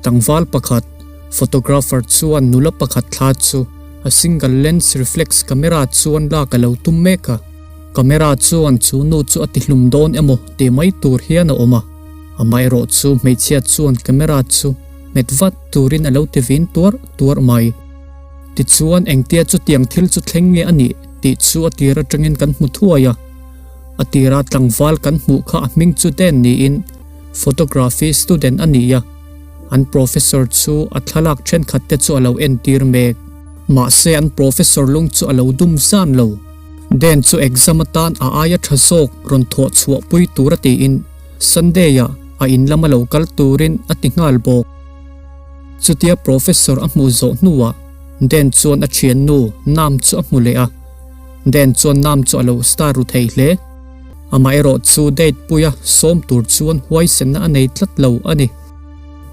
Tlangval pakhat, photographer chuan nula pakhat thla chu a single lens reflex camera chuan lak a lo tum mek a. Camera chuan chu nu chu a tihlum dawn emaw tih mai tur hian a awm a. Amaherawh chu hmeichhia chuan camera chu hmet vat turin a lo ti vin tuar tuar mai. Tichuan engtia chutiang thil chu thleng nge a nih tih chu a tir atangin kan hmu thuai a. A tira tlangval kan hmuh kha a hming chu Den niin photography student a ni a, an professor chu a thlalak thenkhat te chu a lo entir mek. Mahse an professor lung chu a lo dum zan lo. Den chu exam atan a aia tha zawk rawn thawh chhuah pui tur a tiin Sunday ah a in lama lo kal turin a ti nghal bawk. Chutia professor a hmuh zawh hnuah Den chuan a thiannu Nam chu a hmu leh a. Den chuan Nam chu a lo star ru thei hle. Amaherawh chu date puia sawm tur chuan huaisenna a nei tlat lo a ni.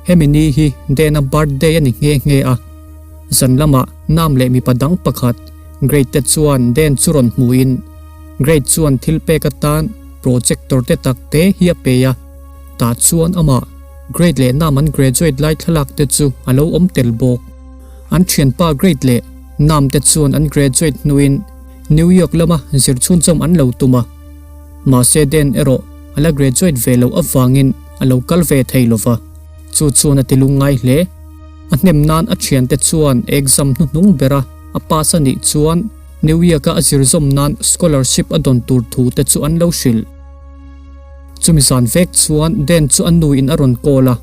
Hemi ni hi Den-a birthday a ni nghe nghe a. Zan lamah Nam leh mipa dang pakhat Grade te chuan Den chu rawn hmuhin Grade chuan thil pek atan projector te tak te hi a pe a. Tah chuan amah Grade leh Nam an graduate lai thlalak te chu a lo awm tel bawk. An thianpa Grade leh Nam te chuan an graduate hnuin New York lama zir chhunchawm an lo tum a. Mahse Den erawh a la graduate ve loh avangin a lo kal ve thei lo va. Chu chuan a ti lungngai hle. A hnem nan a thiante chuan exam hnuhnung bera a pass a nih chuan New York-a a zir zawm nan scholarship a dawn tur thu te chu an lo hrilh. Chumi zan vek chuan Den chu a nu in a rawn call a.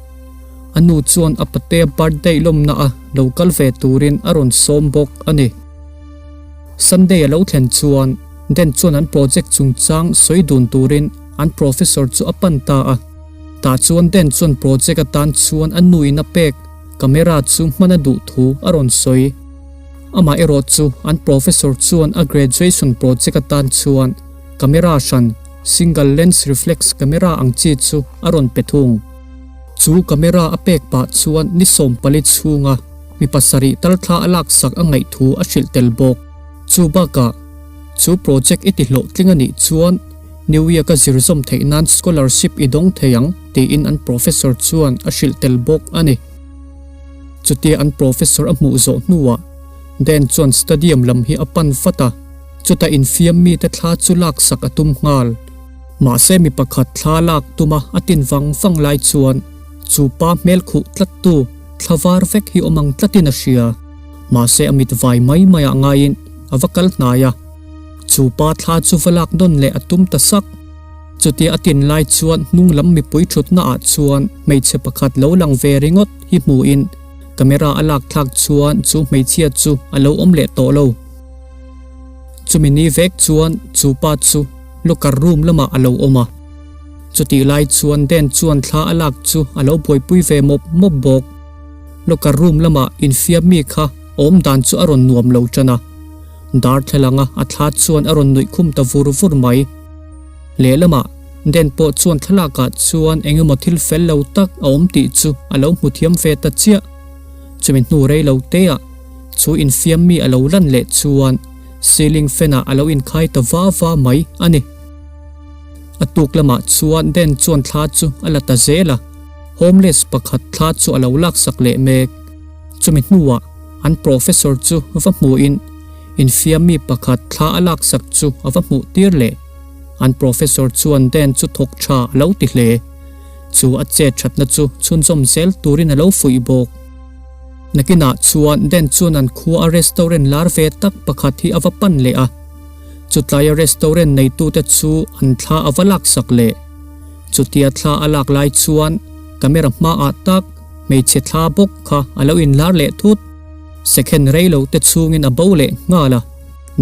A nu chuan a patea birthday lawmna a lo kal ve turin a rawn sawm bawk a ni. Sunday a lo thlen chuan Den chuan an project chungchang sawi dun turin an professor chu a pan ta a. Tah chuan Den chuan project atan chuan a nu in a pek camera chu hman a duh thu a rawn sawi. Amah erawh chu an professor chuan a graduation project atan chuan camera hran single lens reflex camera ang chi chu a rawn pe thung. Chu camera a pek pah chuan ni 40 chhunga mi pasarih tal thla a laksak a ngaih thu a hrilh tel bawk. Chu bakah chu project i ti hlawhtling a nih chuan New York-a zir zawm theih nan scholarship i dawng thei ang tiin an professor chuan a hrilh tel bawk a ni. Chutia an professor a hmuh zawh hnuah Dan chuan stadium lam hi a pan vat a, chuta infiam mite thla chu laksak a tum nghal. Mahse mi pakhat thla lak tuma a tin vang vang lai chuan chu pa hmel khuh tlattu thla var vek hi awm ang tlatin a hria. Mahse a mit vai mai mai ah ngaiin a va kal hnai a. Chu pa thla chu va lak nawn leh a tum ta sak. Chutia a tin lai chuan hnung lam mipui thutna ah chuan hmeichhe pakhat lo lang ve ringawt hi hmuhin camera a lak thlak chuan chu hmeichhia chu a lo awm leh tawh lo. Chumi ni vek chuan chu pa chu locker room lamah a lo awm a. Chutih lai chuan Dan chuan thla a lak chu a lo buaipui ve mawp mawp bawk. Locker room lamah infiam mi kha awm dan chu a rawn nuam lo tan a. Darthlalanga a thla chuan a rawn nuih khum ta vur vur mai. Lehlamah Dan pawh chuan thlalakah chuan eng emaw thil fel lo tak a awm tih chu a lo hmu thiam ve ta chiah. Chumi hnu rei lo teah chu infiam mi a lo lan leh chuan ceiling fan ah a lo inkhai ta va va mai a ni. A tuk lamah chuan Dan chuan thla chu a la ta zel a, homeless pakhat thla chu a lo laksak leh mek. Chumi hnuah an professor chu va hmuhin infiam mi pakhat thla a laksak chu a va hmuh tir leh. An professor chuan Dan chu thawk tha a lo ti hle. Chu a chet thatna chu chhunzawm zel turin a lo fuih bawk. Nakinah chuan Dan chuan an khua a restaurant lar ve tak pakhat hi a va pan leh a. Chutlaia restaurant neitute chu an thla a va laksak leh. Chutia thla a lak lai chuan camera hmaah tak hmeichhe thla bawk kha a lo inlar leh thut. Second rei lo te chhungin a bo leh nghal a.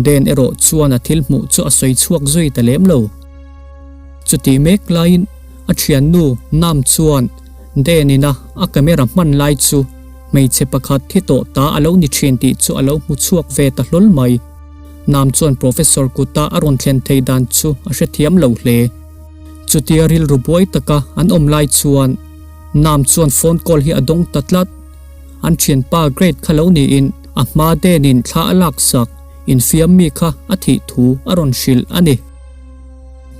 Dan erawh chuan a thil hmuh chu a sawi chhuak zui ta lem lo. Chutih mek laiin a thiannu Nam chuan Dan ina a camera hman lai chu hmeichhe pakhat thi tawh ta a lo ni thin tih chu a lo hmu chhuak ve ta hlawl mai. Nam chuan Professor kuta a rawn thlen thei dan chu a hrethiam lo hle. Chutia rilru buai taka an awm lai chuan Nam chuan phone call hi a dawng ta tlat. An thianpa grade kha lo niin a hma denin thla a laksak infiam mi kha a thih thu a rawn hrilh a ni.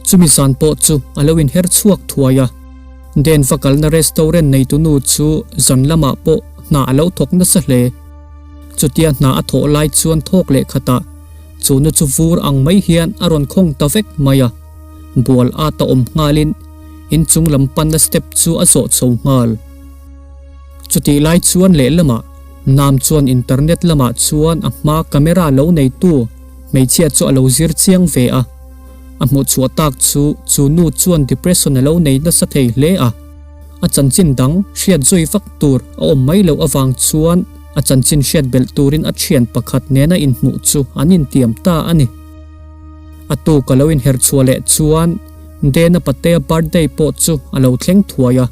Chumi zan pawh chu a lo inher chhuak thuai a. Den va kalna restaurant neitunu chu zan lamah pawh hna a lo thawk nasa hle. Chutia hna a thawh lai chuan thawk leh khatah chu nu chu vur ang mai hian a rawn khawng ta vek mai a. Bual at a awm nghalin inchung lam panna step chu a zawh chho nghal. Chutih lai chuan lehlamah Nam chuan internet lamah chuan a hma camera lo neitu hmeichhia chu a lo zir chiang ve a. A hmuh chhuah tak chu chu nu chuan depression a lo nei nasa thei hle a. A chanchin dang hriat zui vak tur a awm mai loh avang chuan a chanchin hriat belh turin a thian pakhat nena inhmuh chu an intiam ta a ni. A tuk a lo inher chhuah leh chuan Dena patea birthday pawh chu a lo thleng thuai a.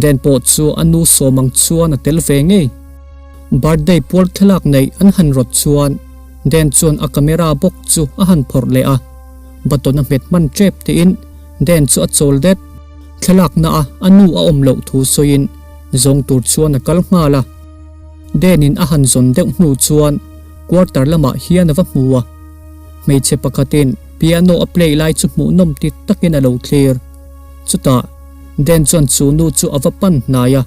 Den pawh chu a nu sawm ang chuan a tel ve ngei. Birthday pual thlalak neih an han rawt chuan Den chuan a camera bawk chu a han phawrh leh a, button a hmet hman tep tiin Den chu a chawl det. Thlalakna a a nu a awm loh thu sawiin zawng tur chuan a kal nghal a. Den in a han zawn deuh hnu chuan quarter lamah hian a va hmu a. Hmeichhe pakhatin piano a play lai chu hmuhnawm ti takin a lo thlir. Chutah Den chuan chu nu chu a va pan hnai a,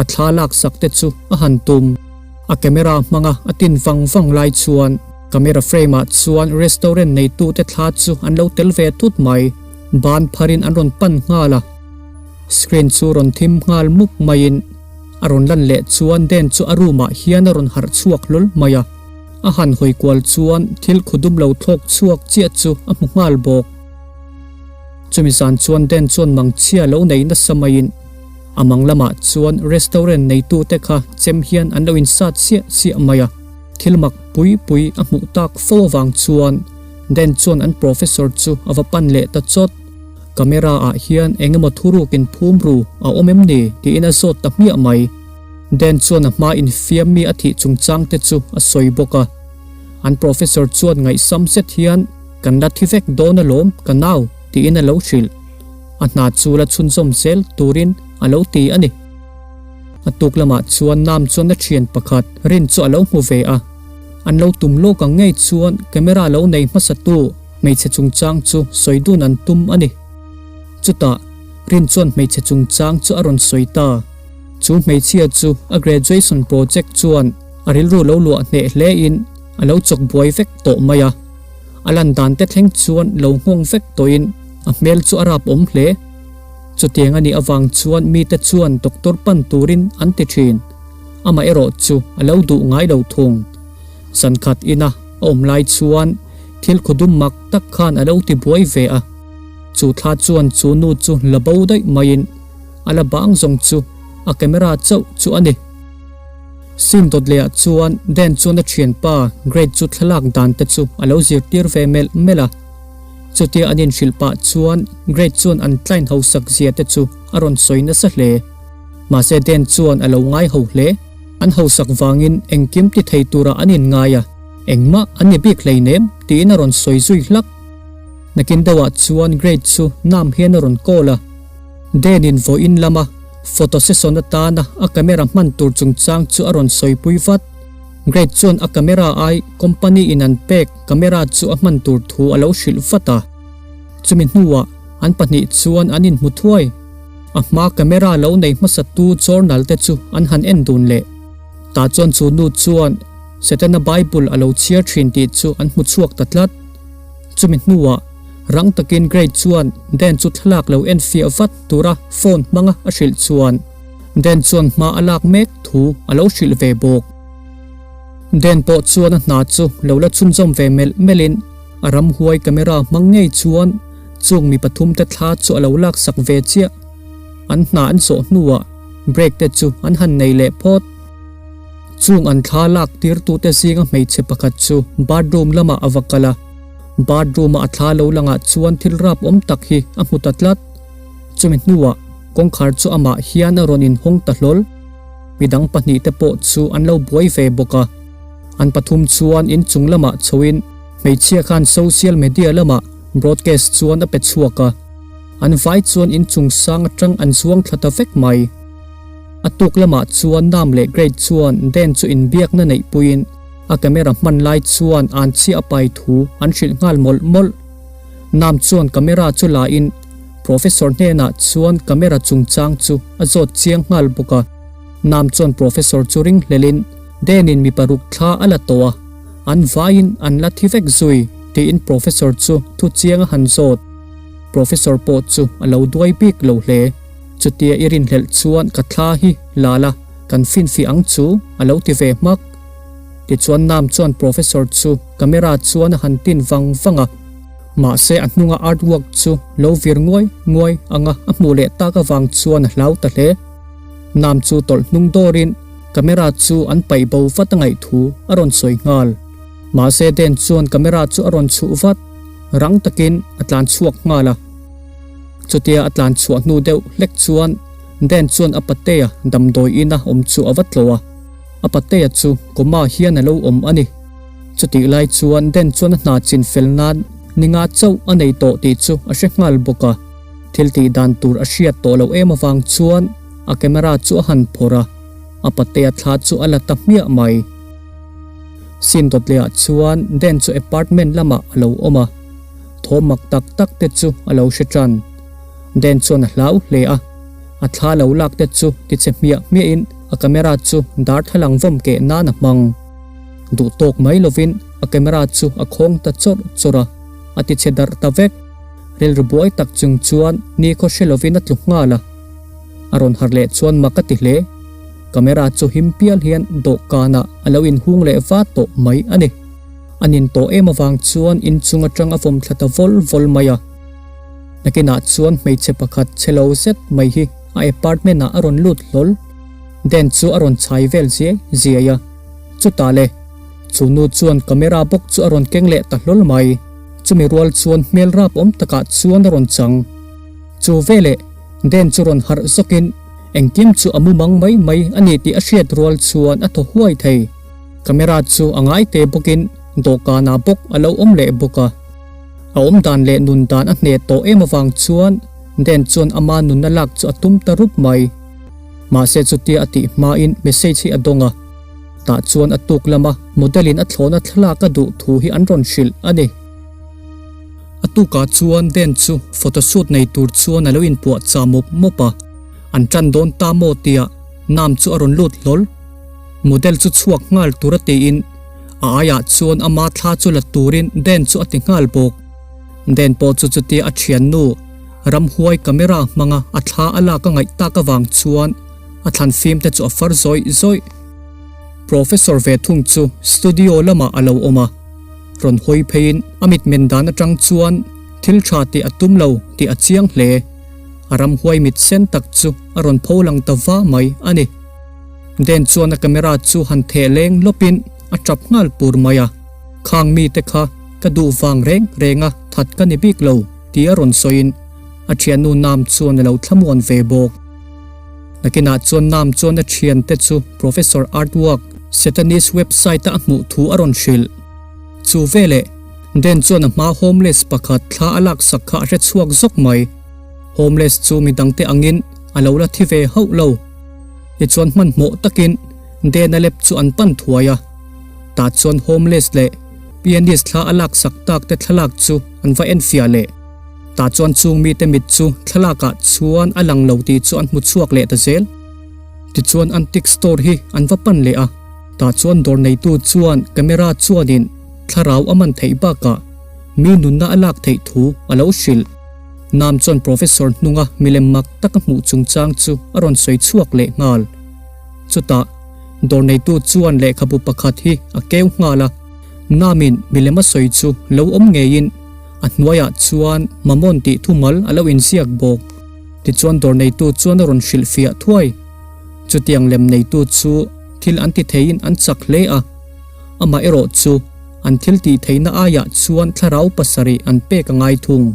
a thla laksak te chu a han tum. A camera hmanga a tin vang vang lai chuan camera frame ah chuan restaurant neitute thla chu an lo tel ve thut mai. Ban pharin an rawn pan nghal a, screen chu rawn thim nghal mup maiin a rawn lan leh chuan Den chu a room ah hian a rawn harh chhuak hlawl mai a. A han hawi kual chuan thil khudum lo thlawk chhuak chiah chu a hmu nghal bawk. Chumi zan chuan Den chuan mangchhia lo nei nasa maiin a mang lamah chuan restaurant neitute kha chem hian an lo insat siah siah mai a. Thil mak pui pui a hmuh tak fo avang chuan Den chuan an professor chu a va pan leh ta chawt. Camera ah hian eng emaw thurukin phum ru a awm em ni tiin a zawt ta hmiah mai. Den chuan a hma infiam mi a thih chungchang te chu a sawi bawk a. An professor chuan ngaihsam zet hian Kan la thi vek dawn alawm ka nau tiin a lo hrilh. A hna chu la chhunzawm zel turin a lo ti a ni. A tuk lamah chuan Nam chuan a thian pakhat rin chu a lo hmu ve a. An lo tum lawk ang ngei chuan camera lo nei hmasatu hmeichhe chungchang chu sawi dun an tum a ni. Chutah Rin chuan hmeichhe chungchang chu a rawn sawi ta. Chu hmeichhia chu a graduation project chuan a rilru lo luah hneh hlein a lo chawk buai vek tawh mai a. A lan dan te thleng chuan lo nghawng vek tawhin a hmel chu a rap awm hle. Chutiang a nih avang chuan mite chuan doctor pan turin an ti thin. Amaherawh chu a lo duh ngai lo thung. Zankhat ina a awm lai chuan thil khudum mak tak khan a lo ti buai ve a. Chu thla chuan chu nu chu la bo daih maiin a la bang zawng chu a camera chauh chu a ni. Sim dawt lehah chuan Dan chuan a thianpa Greg chu thlalak dan te chu a lo zirtir ve melh melh a. Chutia an inhrilh pah chuan Greg chuan an client hausak zia te chu a rawn sawi nasa hle. Mahse Dan chuan a lo ngai ho hle. An hausak vangin engkim ti thei turah an inngai a, engmah an ni bik hleinem tiin a rawn sawi zui hlak. Nakin deuhah chuan Greg chu Nam hian a rawn call a. Dan in vawiin lama photo session atana a camera hman tur chungchang chu a rawn sawipui vat. Greg chuan a camera ai company in an pek camera chu a hman tur thu a lo hrilh vat a. Chumi hnuah an pahnih chuan an inhmu thuai. A hma camera lo nei hmasa tu journal te chu an han en dun leh. Tah chuan chu nu chuan Setana Bible a lo chhiar thin tih chu an hmu chhuak ta tlat. Chumi hnuah rang takin Grey chuan Dan chu thlalak lo en fiah vat tura phone hmanga a hrilh chuan Dan chuan hma a lak mek thu a lo hrilh ve bawk. Dan pawh chuan a hna chu lo la chhunzawm ve melh melhin a ramhuai camera hmang ngei chuan chung mi pathumte thla chu a lo laksak ve chiah. An hna an zawh hnuah break te chu an han nei leh phawt. Chung an thla lak tirtute zinga hmeichhe pakhat chu bathroom lamah a va kal a, bathroom-a a thla lo langah chuan thil rap awm tak hi a hmu ta tlat. Chumi hnuah kawngkhar chu amah hian a rawn inhawng ta hlawl. Midang pahnihte pawh chu an lo buai ve bawk a. An pathum chuan inchung lamah chhoin hmeichhia khan social media lamah broadcast chuan a pe chhuak a. An vai chuan inchung sang atang an zuang thla ta vek mai. A tuk lamah chuan Nam leh Great chuan Dan chu inbiakna neih puiin a camera hman lai chuan an chhiah a pai thu an hrilh nghal mawlh mawlh. Nam chuan camera chu la in Professor hnenah chuan camera chungchang chu a zawt chiang nghal bawk a. Nam chuan Professor chu ring hlelin Denin mi paruk thla a la tawh a, an vaiin an la thi vek zui tiin Professor chu thu chiang a han zawt. Professor pawh chu a lo duai bik lo hle. Chutia i rinhlelh chuan ka thla hi la la, kan finfih ang chu a lo ti ve hmak. Tichuan Nam chuan Professor chu camera chuan a han tin vang vang a. Mahse a hnunga artwork chu lo vir nguai nguai anga a hmuh leh tak avang chuan a hlau ta hle. Nam chu tawlh hnung dawrin camera chu an paih bo vat a ngaih thu a rawn sawi nghal. Mahse Den chuan camera chu a rawn chhuh vat, rang takin a tlan chhuak nghal a. Chutia a tlan chhuah hnu deuh hlek chuan Den chuan a patea damdawi ina awm chu a va tlawh a, a patea chu coma hian a lo awm a ni. Chutih lai chuan Den chuan a hna chin fel nan ninga chauh a nei tawh tih chu a hre nghal bawk a, thil tih dan tur a hriat tawh loh em avang chuan a camera chu a han phawrh a, a patea thla chu a la ta hmiah mai. Sin dawt lehah chuan Den chu apartment lamah a lo awm a, thawm mak tak tak te chu a lo hre tan. Den chuan a hlau hle a, a thla lo lak te chu ti che hmiah hmiahin a camera chu darthlalang vawm keh nan a hmang. Duh tawk mai lovin a camera chu a khawng ta chawrh chawrh a, a ti chhe darh ta vek. Rilru buai tak chung chuan nikhaw hre lovin a tlu nghal a. A rawn harh leh chuan mak a ti hle. Camera chu him pial hian dawhkanah a lo inhung leh va tawh mai a ni. A nin tawh em avang chuan inchung atang a vawm thla ta vawl vawl mai a. Nakinah chuan hmeichhe pakhat chhe lo zet mai hi a apartment ah a rawn lut hlawl. Den chu a rawn chhai vel ziai ziai a. Chutah le, chu nu chuan camera bawk chu a rawn keng leh ta hlawl mai. Chumi rual chuan hmel rap awm takah chuan a rawn chang. Chu veleh Den chu rawn harh zawkin engkim chu a mumang mai mai a ni tih a hriat rual chuan a thaw huai thei. Camera chu a ngai te bawkin dawhkanah bawk a lo awm leh bawk a. A awm dan leh nun dan a hneh tawh em avang chuan Den chuan ama nunna lak chu a tum ta rup mai. Mahse chutia a tih hmain message hi a dawng a, tah chuan a tuk lama model in a thlawhna thlalak a duh thu hi an rawn hrilh a ni. A tukah chuan Den chu photoshoot nei tur chuan a lo inpuah chah mawp mawp a, an tan dawn ta maw tia Nam chu a rawn lut hlawl. Model chu chhuak nghal tur a tiin a aiah chuan ama thla chu la turin Den chu a ti nghal bawk. Den pawh chu chutia a thiannu ramhuai camera hmanga a thla a lak a ngaih tak avang chuan a thlan fim te chu a far zawih zawih. Professor ve thung chu studio lamah a lo awm a, rawn hawi pheiin a mitmen dan atang chuan thil tha tih a tum lo tih a chiang hle. A ramhuai mit sen tak chu a rawn pho lang ta va mai a ni. Den chuan a camera chu han theh leng lawpin a tap nghal pur mai a, Khang mite kha ka duh vang reng reng a that ka ni bik lo tih a rawn sawiin a thiannu Nam chuan a lo thlamuan ve bawk. Nakinah chuan Nam chuan a thiante chu Professor Artwork Satanist website-a a hmuh thu a rawn hrilh. Chu veleh Den chuan a hma homeless pakhat thla a laksak kha a hre chhuak zawk mai. Homeless chu midangte angin a lo la thi ve hauh lo. Tichuan hmanhmawh takin Den a lep chu an pan thuai a. Tah chuan homeless leh pianist thla a laksak tak te thlalak chu an va enfiah leh. Tah chuan chung mite mit chu thlalakah chuan a lang lo tih chu an hmu chhuak leh ta zel. Tichuan antique store hi an va pan leh a. Tah chuan dawr neitu chuan camera chuanin thlarau a man theih bakah mi nunna a lak theih thu a lo hrilh. Nam chuan Professor hnunga milem mak taka hmuh chungchang chu a rawn sawi chhuak leh nghal. Chutah, dawr neitu chuan lehkhabu pakhat hi a keu nghal a, Namin milem a sawi chu lo awm ngeiin a hnuaiah chuan Mammon tih thumal a lo inziak bawk. Tichuan dawr neitu chuan a rawn hrilhfiah thuai. Chutiang lem neitu chu thil an ti theiin an chak hle a, amaherawh chu an thil tih theihna aiah chuan thlarau pasarih an pek a ngai thung.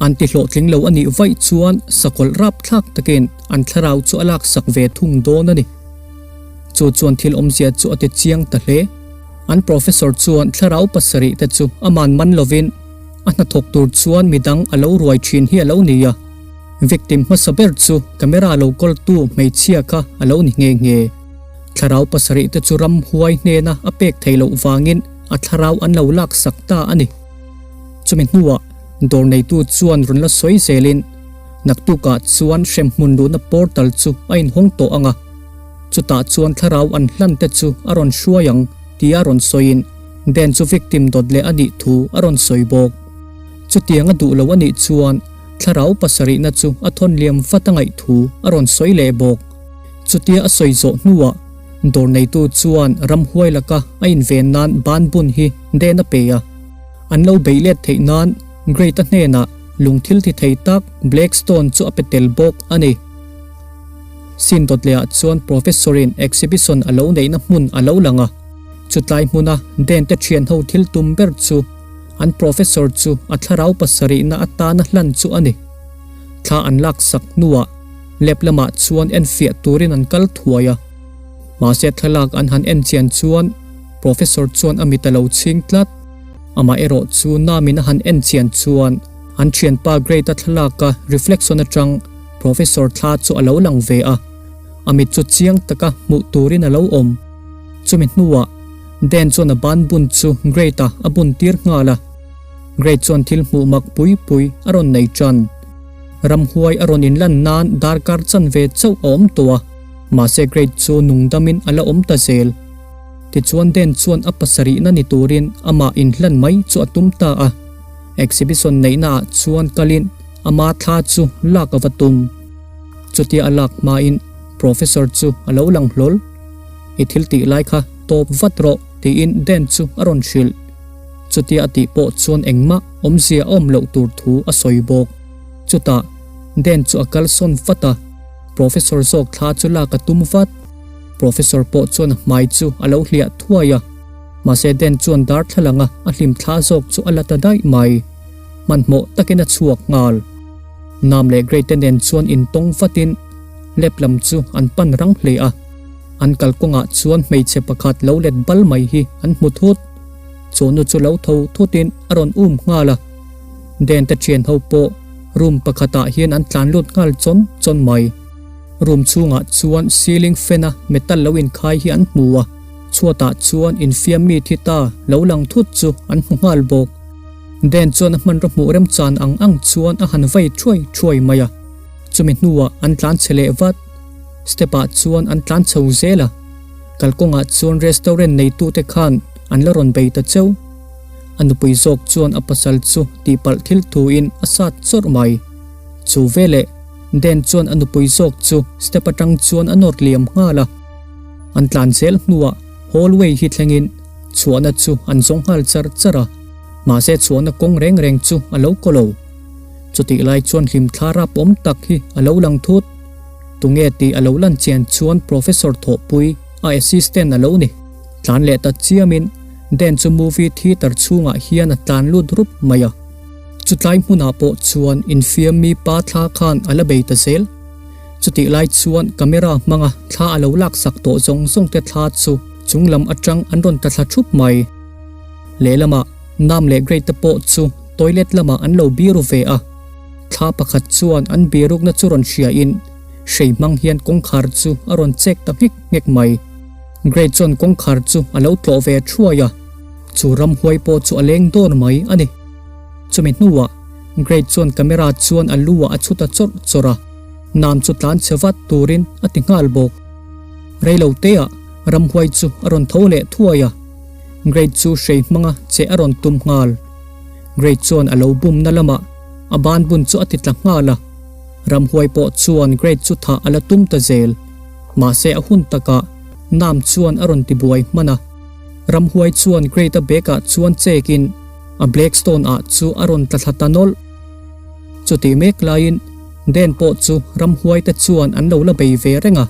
An ti hlawhtling lo a nih vaih chuan sakawlh rapthlak takin an thlarau chu a laksak ve thung dawn a ni. Chu chuan thil awmzia chu a ti chiang ta hle. An professor chuan thlarau pasarih te chu aman man lovin a hnathawk tur chuan midang a lo ruai thin hi a lo ni a. Victim hmasa ber chu camera lo kawltu hmeichhia kha a lo ni nghe nghe. Thlarau pasarih te chu ramhuai hnena a pek theih loh vangin a thlarau an lo laksak ta a ni. Chumi hnuah. Dawr neitu chuan rawn la sawi zelin naktukah chuan hremhmun luhna portal chu a inhawng tawh ang a, chutah chuan thlarau an hlan te chu a rawn hruai ang tia rawn sawiin Dan chu victim dawt leh a nih thu a rawn sawi bawk. Chutiang a duh lo a nih chuan thlarau pasarihna chu a thawn liam vat a ngaih thu a rawn sawi leh bawk. Chutia a sawi zawh hnuah dawr neitu chuan ramhuai laka a inven nan ban bun hi den a pe a. An lo beih let theih nan Great-a hnenah lung thil ti thei tak Black Stone chu a pe tel bawk a ni. Scene dawt lehah chuan Professor-in exhibition a lo neihna hmun a lo lang a. Chutlai hmuna Den te thian ho thil tum ber chu an Professor chu a thlarau pasarihna atana hlan chu a ni. Thla an lak sak hnuah lab lamah chuan enfiah turin an kal thuai a. Mahse thlalak an han en chian chuan Professor chuan a mit a lo chhing tlat. Amaherawh chu Namin a han en chian chuan an thianpa Grade-a thlalaka reflection atang Professor thla chu a lo lang ve a. A mit chu chiang taka hmuh turin a lo awm. Chumi hnuah Dan chuan a ban bun chu Grade-a a bun tir nghal a. Grade chuan thil hmuh mak pui pui a rawn nei tan. Ramhuai a rawn inlan nan darkar chanve chauh a awm tawh a, mahse Grade chu nungdamin a la awm ta zel. Tichuan Dan chuan a pasarihna ni turin amah inhlan mai chu a tum ta a. Exhibition neihnaah chuan kalin ama thla chu lak a va tum. Chutia a lak hmain Professor chu a lo lang hlawl. I thil tih lai kha tawp vat rawh tiin Dan chu a rawn hrilh. Chutia a tih pawh chuan engmah awmzia a awm loh tur thu a sawi bawk. Chutah Dan chu a kalsawn vat a, Professor zawk thla chu lak a tum vat. Professor pawh chuan a hmai chu a lo hliah thuai a, mahse Dan chuan darthlalanga a hlim thla zawk chu a la ta daih mai. Hmanhmawh takin a chhuak nghal. Nam leh Grey te nen chuan intawng vatin lab lam chu an pan rang hle a. An kalkawngah chuan hmeichhe pakhat lo let bal mai hi an hmu thut. Chu nu chu lo tho thutin a rawn um nghal a. Dan te thian ho pawh room pakhatah hian an tlan lut nghal chawn chawn mai. Room chhungah chuan ceiling fan a metal lo inkhai hi an hmu a, chhuatah chuan infiam mi thi ta lo lang thut chu an hmu nghal bawk. Dan chuan a hmanraw hmuh remchan ang ang chuan a han vei thuai thuai mai a, chumi hnuah an tlan chhe leh vat. Step ah chuan an tlan chho zel a, kalkawngah chuan restaurant neitute khan an la rawn bei ta cheu. A nupui zawk chuan a pasal chu tihpalh thil thuin a sat chawrh mai. Chu veleh Dan chuan a nupui zawk chu step atang chuan a nawr liam nghal a. An tlan zel hnuah hallway hi thlengin chhuahna chu an zawng nghal char char a, mahse chhuahna kawng reng reng chu a lo kaw lo. Chutih lai chuan hlimthla rapawm tak hi a lo lang thut. Tunge tih a lo lan chian chuan Professor Thawhpui a assistant a lo ni. Tlan leh ta chiamin Dan chu movie theatre chhungah hian a tlan lut rup mai a. Chutlai hmunah pawh chuan infiam mi pa thla khan a la bei ta zel. Chutih lai chuan camera hmanga thla a lo laksak tawh zawng zawng te thla chu chung lam atang an rawn ta thla thup mai. Lehlamah Nam leh Grey te pawh chu toilet lamah an lo biru ve a. Thla pakhat chuan an birukna chu rawn hriain hrei hmang hian kawngkhar chu a rawn chek ta nghek nghek mai. Grey chuan kawngkhar chu a lo tlawh ve thuai a. Chu ramhuai pawh chu a leng dawn mai a ni. Chumi hnuah Grey chuan camera chuan a lu ah a chhut a chawrh chawrh a, Nam chu tlan chhe vat turin a ti nghal bawk. Reilo teah ramhuai chu a rawn tho leh thuai a, Grey chu hrei hmanga che a rawn tum nghal. Grey chuan a lo bumna lamah a ban bun chu a ti tla nghal a, ramhuai pawh chuan Grey chu thah a la tum ta zel. Mahse a hun takah Nam chuan a rawn ti buai hman a. Ramhuai chuan Great-a bag-ah chuan check-in a black stone ah chu a rawn tla thla ta nawlh. Chutih mek laiin Dan pawh chu ramhuai te chuan an lo la bei ve reng a.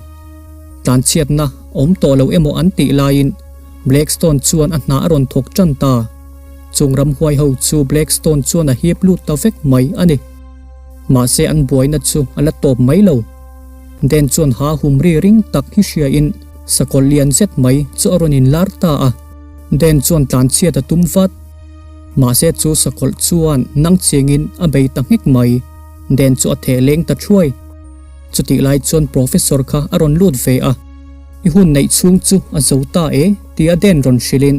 Tlanchhiatna awm tawh lo emaw an tih laiin Black stone chuan a hna a rawn thawk tan ta. Chung ramhuai ho chu Black stone chuan a hip lut ta vek mai a ni. Mahse an buaina chu a la tawp mai lo. Dan chuan ha hum ri ring tak hi hriain sakawlh lian zet mai chu a rawn inlar ta a. Dan chuan tlanchhiat a tum vat. Mahse chu sakawlh chuan nang chengin a bei ta nghek mai. Dan chu a theh leng ta thuai. Chutih lai chuan Professor kha a rawn lut ve a. I hun neih chhung chu a zo ta e tia Dan rawn hrilhin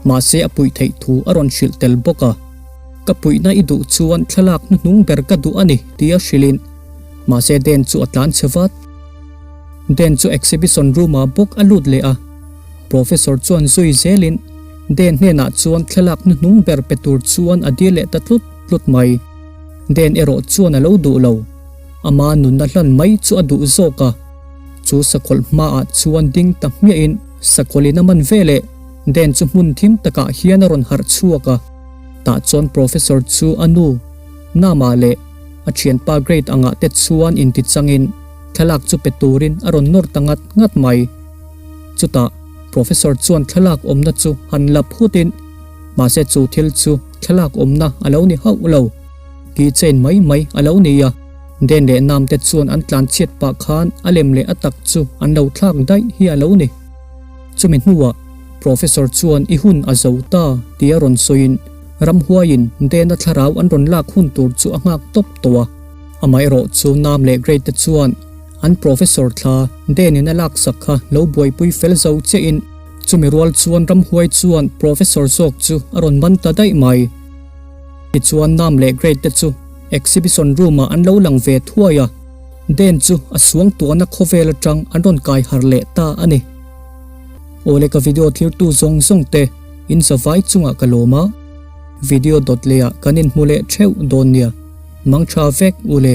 mahse a puih theih thu a rawn hrilh tel bawk a. Ka puihna i duh chuan thlalak hnuhnung ber ka duh a ni, tia hrilhin. Mahse Dan chu a tlan chhe vat. Dan chu exhibition room ah bawk a lut leh a. Professor chuan zui zelin Dan hnenah chuan thlalak hnuhnung ber pe tur chuan a dil leh ta tlut tlut mai. Dan erawh chuan a lo duh lo. Ama nunna hlan mai chu a duh zawk a. Chu sakawlh hmaah chuan ding ta hmiahin sakawlhin a man veleh Dan chu hmun thim takah hian a rawn harh chhuak a. Tah chuan Professor chu a nu, Nama leh a thianpa grade angah te chuan intichangin thlalak chu pe turin a rawn nawr ta ngat ngat mai. Chutah Professor chuan thlalak awmna chu han la phutin mahse chu thil chu thlalak awmna a lo ni hauh lo. Key chain mai mai a lo ni a, Den leh Nam te chuan an tlan chhiat pah khan a lem leh a tak chu an lo thlak daih hi a lo ni. Chumi hnuah Professor chuan i hun a zo ta tia rawn sawiin ramhuaiin Dena thlarau an rawn lak hun tur chu a nghak tawp tawh a. Amaherawh chu Nam leh Grade te chuan an Professor thla Denin a laksak kha lo buaipui fel zo chiahin chumi rual chuan ramhuai chuan Professor zawk chu a rawn man ta daih mai. Tichuan Nam leh Grade te chu Exhibition room ah an lo lang ve thuai a, Den chu a suangtuahna khawvel atang an rawn kai harh leh ta a ni. Awle ka video thirtu zawng zawng te in zavai chungah ka lawm a, video dawt leh ah kan inhmu leh theuh dawn nia, mangtha vek ule.